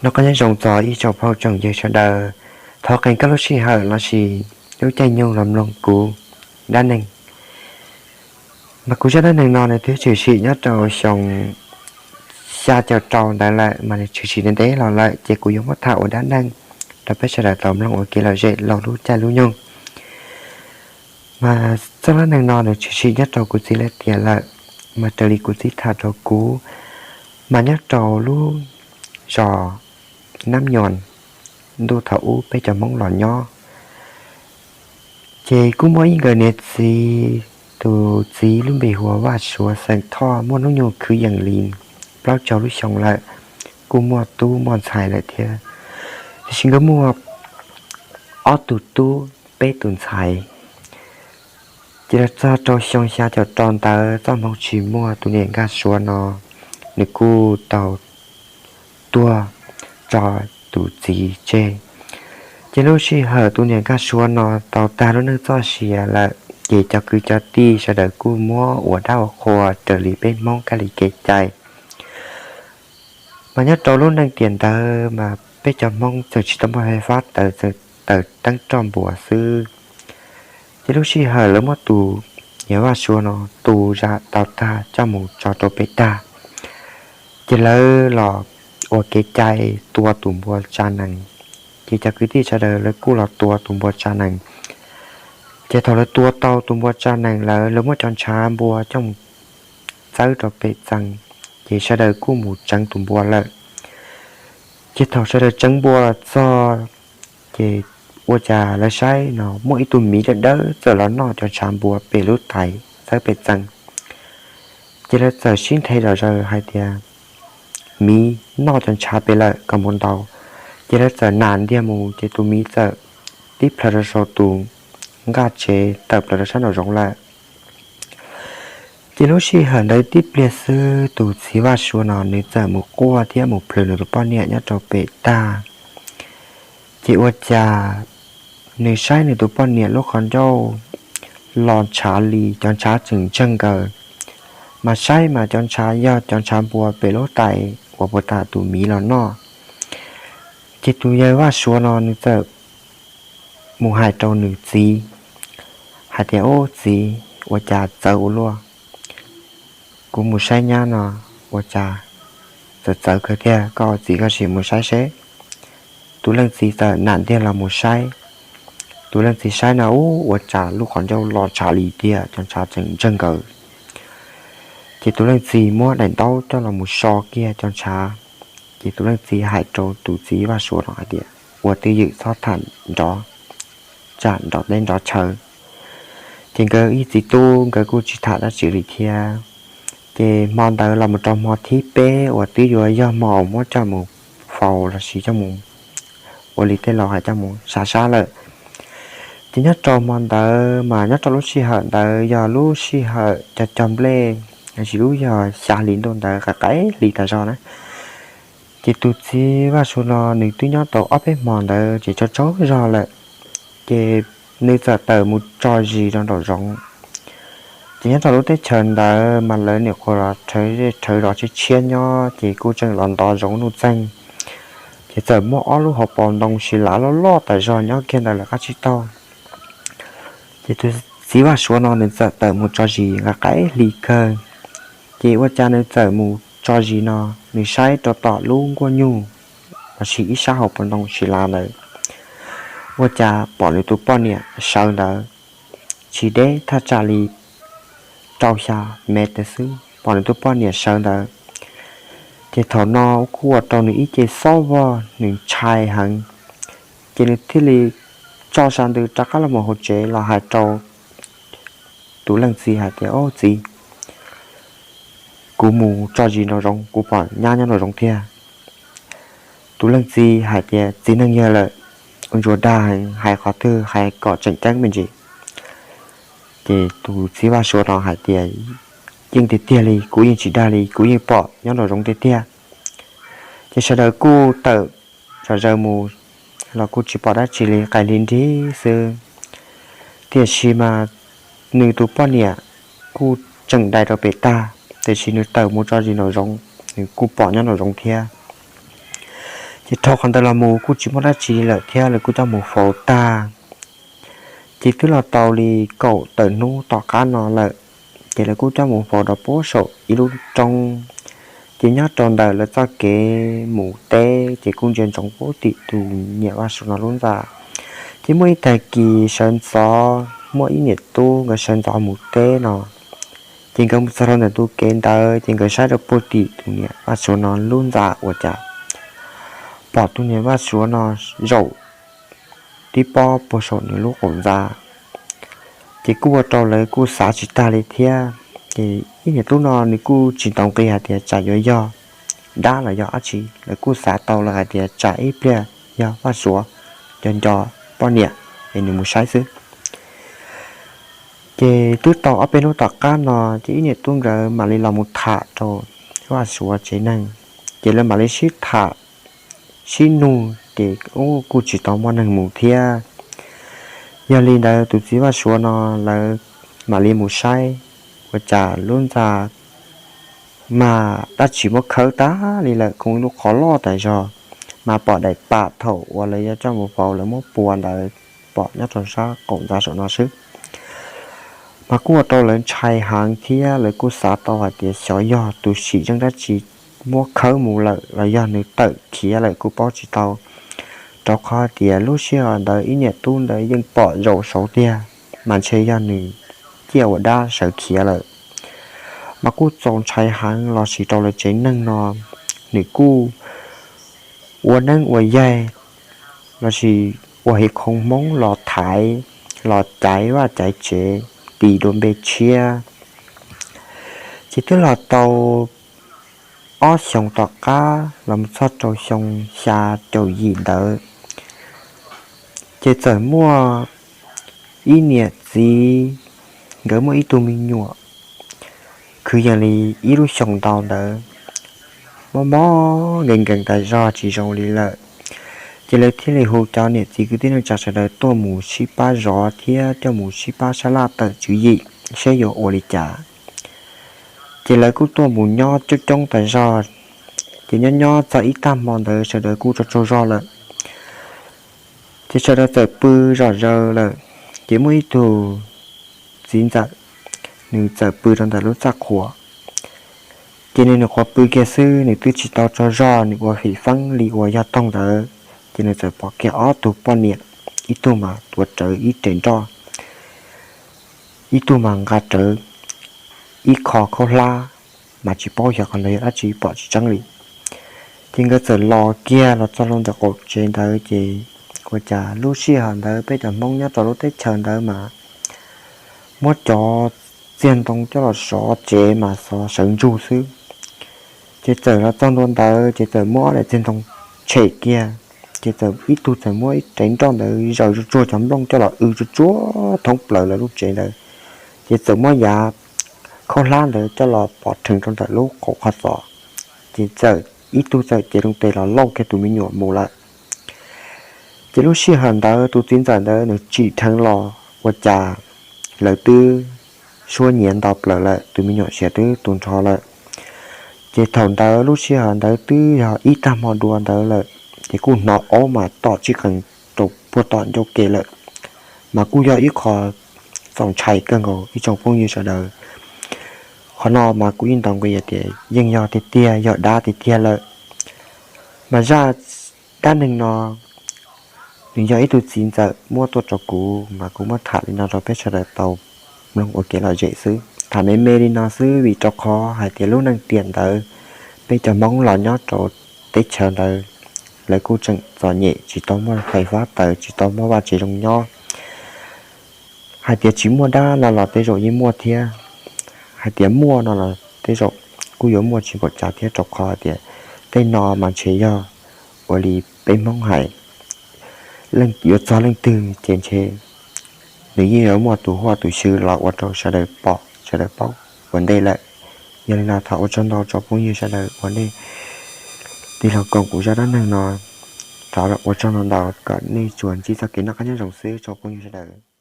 Nyob zoo txog ib tsoom phooj tsoom ywg sawv daws, thov qee koj lub sij hawm los sis lub caij nyoog los mloog kuv dab neeg. Mas kuv zaj dab neeg no nws twb tshwm sim nyob rau xyoo xya caum rau ntawd lawm, mas nws tshwm sim ntev ntev los lawm, ces kuv yuav muab tham ua dab neeg rau peb sawv daws tau mloog ua kev lom zem laug lub caij lub nyoog. Mas zaj dab neeg no nws tshwm sim nyob rau kuv txiv lawv tiam lawm, mas raws li kuv txiv tham rau kuv, mas nyob rau lub zos Nab Nyuam, ntuj thaum ub peb cov Hmoob los nyob, ces kuj muaj ib nkawd niam txiv, tus txiv lub npe hu ua Vaj Suav xeem Thoj, muaj hnub nyoog kwv yees li plaub caug lub xyoo lawm, kuj muaj tub muaj ntxhais lawm thiab. Tiam sis nkawd muaj ob tug tub peb tus ntxhais. Ces los txog rau xyoo xya caum rau ntawd, txoj hmoov tsis muaj, tus niam Nkaj Suav no nws kuj tau tuag tso tus txiv tseg. Ces lub sij hawm tus niam Nkaj Suav no tau tag lub neej txoj sia lawm, ces cov kwv cov tij sawv daws kuj muab ua dab ua qhua raws li peb Hmoob kab li kev cai. Mas nyob rau lub neej tiam ntawd mas peb cov Hmoob tseem tsis tau muaj fais fab taws, tseem taws teeb roj npua xwb. Ces lub sij hawm lawv muab tus niam Vaj Suav no tu zam tau tag coj mus tso rau pem tag, ces lawv los ua kev cai tua tus npua tsa nees. Ces cov kwv tij sawv daws lawv kuj los tua tus npua tsa nees. Ces thaum lawv tua tau tus npua tsa nees lawm, lawv muab cov ntshav npua coj mus txawb rau pem txee, ces sawv daws kuj mus tseev tus npua lawm. Ces thaum sawv daws tseev npua los txog, ces ua cas lawv saib no muaj ib tug miv dawb dawb txawm los noj cov ntshav npua pem lub tais txawb pem txee. Ces lawv txawm sib nthe zom zaws hais tias, miv noj cov ntshav pem lawm, koj mus ntaus. Ces lawv txawm nam ntiag mus, ces tus miv txawm tib plhaws rau saum tus nqaj tsev tawm plaws rau sab nraum zoov lawm. Ces lub sij hawm ntawd tib pliag xwb, tus txiv Vaj Suav no nws txawm mus quaj thiab mus plhws nws tus poj niam nyob rau pem tag. Ces ua cas nws saib nws tus poj niam lub qhov ncauj los ntshav li, cov ntshav tseem ntseeg nkaws, mas saib mas cov ntshav yog cov ntshav npua pem lub tais uas puag ta tus miv los noj. Ces tus yawg Vaj Suav no nws txawm mus hais rau nws txiv hais tias, ub txiv, ua cas txawv ua luaj, kuv mus saib nyab no ua cas txawv txawv kawg tiag, koj ua txiv koj sim mus saib seb. Tus leej txiv txawm nam ntiag los mus saib. Tus leej txiv saib no, ub, ua cas lub qhov ncauj los ntshav li tiag, cov ntshav tseem ntseeg nkaws. Ces tus leej txiv muab daim ntaub coj los mus so kiag cov ntshav. Ces tus leej txiv hais rau tus txiv Vaj Suav no hais tias, ua twj ywm txhob tham nrov, tsam nrov teb nrov chaw. Ces nkawd ib txiv tub nkawd kuj tsis tham dab tsi li thiab. Ces hmo ntawd los mus rau hmo thib peb uas twb yuav yog hmo uas muab coj mus faus los sis coj mus ua li tej laus hais coj mus sab sab lawm. Ces nyob rau hmo ntawd mas nyob rau lub sij hawm ntawd yog lub sij hawm cog cog nplej, los sis lub yog xya hli ntuj ntawd, qaim qaim hli tas zog na. Ces tus txiv Vaj Suav no nws twb nyob tau ob peb hmo ntawd ces tsaug tsaug zog lawm, ces nws txawm tawm mus tso zis rau nraum zoov. Ces nyob rau lub teb chaws ntawd mas lawv nyuam qhuav los rhawv zej rhawv zos tshiab tshiab nyob, ces kuj tseem los ntov zoov nuj txeeg. Ces txawm muaj ob lub hauv paus ntoo si lav loj loj tas zog nyob kiag ntawd lawv qab tsib taug. Ces tus txiv Vaj Suav no nws txawm tawm mus tso zis nqa qaim hli kawg. Ces ua cas nws txawm mus tso zis no, nws saib rau tom lub nkuaj nyuj los sis ib sab hauv paus ntoo si lav ntawd, ua cas pom nws tus poj niam sawv ntawd, tsis deb thaj tsam li rau xya mev tawm xwb, pom nws tus poj niam sawv ntawd. Ces thaum no kuj ua rau nws ib ce xob vog, nws ntshai heev. Ces nws thiaj li tso sa ntws rov qab los mus hauv tsev los hais rau tus leej txiv hais tias, ob txiv, kuv mus tso zis nraum zoov, kuv pom nyab nyob nraum zoov tiag. Tus leej txiv hais tias, txiv neej yawg lawm, ua ntsuas dag heev, hais qhov twg hais kom tseem ceeb me ntsis. Ces tus txiv Vaj Suav no hais tias, yeej tiag tiag li, kuv yeej tsis dag li, kuv yeej pom nyob nraum zoov tiag tiag. Ces sawv daws kuj tawm zom zaws mus los kuj tsis pom dab tsi li, qaim hli nrig xwb. Tiam sis mas nws tus poj niam kuj tseem dai rau pem tag, tiam sis nws tawm mus tso zis nraum zoov, nws kuj pom nyob nraum zoov thiab. Ces dhau qhov ntawd los mus kuj tsis muaj dab tsi li lawm thiab, lawv kuj coj mus faus tag. Ces twb los tau li kaum tawm hnub tom qab no lawm, ces lawv kuj coj mus faus rau puag saum ib lub roob. Ces nyob rau ntawm lawv txoj kev mus teb ces kuj ntsia ntsoov puag tim tus niam Vaj Suav no lub ntxa. Ces muaj ib tag kis sawv ntxov muaj ib niam tub nkawd sawv ntxov mus teb no, ces nkawd mus txog rau ntawm tus kev ntawd ces nkawd saib rau puag tim tus niam Vaj Suav no lub ntxa ua cas pom tus niam Vaj Suav no zaum tib pob puag saum nws lub qaum ntxa. Ces kuj ua rau lawv kuj xav tsis tag li thiab. Ces ib niam tub no nws kuj tsis ntaus nqi hais tias tsam yuav yog dab los yog dab tsi, lawv kuj xav tau lawm hais tias tsam ib pliag yog Vaj Suav nco nco poj niam es nws mus saib xwb. Ces twb tau ob peb hnub tom qab no, ces ib niam tub nkawd mam li los mus tham rau Vaj Suav tsev neeg. Ces lawv mam li sib tham sib nug ces kuj tsis tau muaj neeg mus thiab. Yog li ntawd tus txiv Vaj Suav no lawv mam li mus saib, ua cas lub ntxa mas dab tsi muab khawb tag li lawm, koom lub qhov loj tas zog, mas pom daim pam thaum uas lawv yuav coj mus faus lawv muab pua ntawd pom nyob rau sab qaum ntxa saum no xwb. Mas kuj ua rau lawv ntshai heev thiab lawv kuj xav tau hais tias xyov yog tus sim zeej dab tsi muab khawb mus lawm los yog nws tawm khiav lawm kuj paub tsis tau, rau qhov tias lub sij hawm ntawd ib niam tub ntawd yeej pom zaum saud tiag, mas ntshe yog nws ciaj ua dab sawv khiav lawm. Mas kuj txaus ntshai heev los sis rau lawv tsev neeg no, nws kuj ua neeb ua yaig los sis ua hev khoom hmoob los thaiv, los caiv vaj caiv tsev, tis dua npe tshiab. Ces twb los tau ob xyoos tom qab los mus txog rau xyoo xya caum yim ntawd, ces txawm muaj ib niam txiv, nkawd muaj ib tug me nyuam kwv yees li ib lub xyoos ntau ntawd, mob mob nkees nkees tas zog tsis zoo li lawm. Ces lawv thiaj li hu cov niam txiv kwv tij neej tsa sawv daws tuaj mus sib pab zov thiab coj mus sib pab sab laj tawm tswv yim seb yuav ua li cas. Ces lawv kuj tuaj mus nyob coob coob tas zog. Ces nyob nyob txog ib tag hmo ntawd sawv daws kuj tsaug tsaug zog lawm, ces sawv daws txawm pw zom zaws lawm. Ces muaj ib tug txiv ntxawm, nws txawm pw rau ntawm lub txaj qhua. Ces nws nyuam qhuav pw kiag xwb, nws twb tsis tau tsaug zog, nws ua fim feeb li uas yog toog ntawd, ces nws txawm pom kiag ob tug poj niam, ib tug mas tuav rawv ib rev nroj, ib tug mas nqa rawv ib qho khaub hlab, mas tsis paub xyov qhov ntawd yog dab tsi pom tsis tseeb li. Ces nkawd txawm los kiag los txog rau ntawm qaum tsev ntawd, ces ua cas lub sij hawm ntawd peb cov Hmoob nyob rau lub teb chaws ntawd mas muab cov txiag ntoo coj los sov tsev mas xov sawv ntsug xwb. Ces txawm los txog ntua ntawd ces txawm muab ob daim txiag ntoo tshem kiag, ces txawm ib tug txawm muab ib rev nroj ntawd zaws tsuag tsuag cov nplooj coj los w tsuag tsuag thoob plaws lawv lub tsev ntawd. Ces txawm muab yav khaub hlab ntawd coj los pov rhees rau ntawm lub qhov txos, ces txawm ib tug txawm cev loo tes los lauj kiag tus me nyuam mus lawm. Ces lub sij hawm ntawd tus txiv ntxawm ntawd nws tsim dheev los ua cas lawv twb suab nyiav nto plaws lawm, tus me nyuam siav twb tu nrho lawm. Ces thaum ntawd lub sij hawm ntawd twb yog ib tag hmo dua ntawd lawm, ces kuj hnov aub mas tom tsij qees rau puag tom ncauj ke lawm. Mas kuj yog ib qho txaus ntshai kawg nkaus ib tsoom phooj ywg sawv daws. Qhov no mas kuv yeej ntaus nqi tias yeej yog tiag tiag, yog dab tiag tiag lawm. Mas zaj dab neeg no nws yog ib tug txiv ntxawm muab tuaj rau kuv, mas kuv muab tham li no rau peb sawv daws tau mloog ua kev lom zem xwb. Tham me me li no xwb vim rau qhov hais tias lub neej tiam ntawd peb cov Hmoob los nyob rau teb chaws ntawd, lawv kuj tseem txom nyem tsis tau muaj fais fab taws, tsis tau muaj vaj tsev zoo nyob. Hais tias tsis muaj dab no los tej zaum yeej muaj thiab, hais tias muaj no los tej zaum kuj yuav muaj tsis npaum cas thiab, rau qhov tias tej no mas ntshe yog ua li peb Hmoob hais, leej yuav txog leej twg ces ntshe nws yeej yuav muaj tus huaj tus xyw los ua rau sawv daws pom sawv daws paub ua ntej lawm. Yog li no thov ua tsaug ntau tsoom phooj ywg sawv daws uas nej tig los koom kuv zaj dab neeg no. Thov ua tsaug ntau ntau, kom nej tsuas ntsib txoj kev noj qab nyob zoo xwb tsoom phooj ywg sawv daws.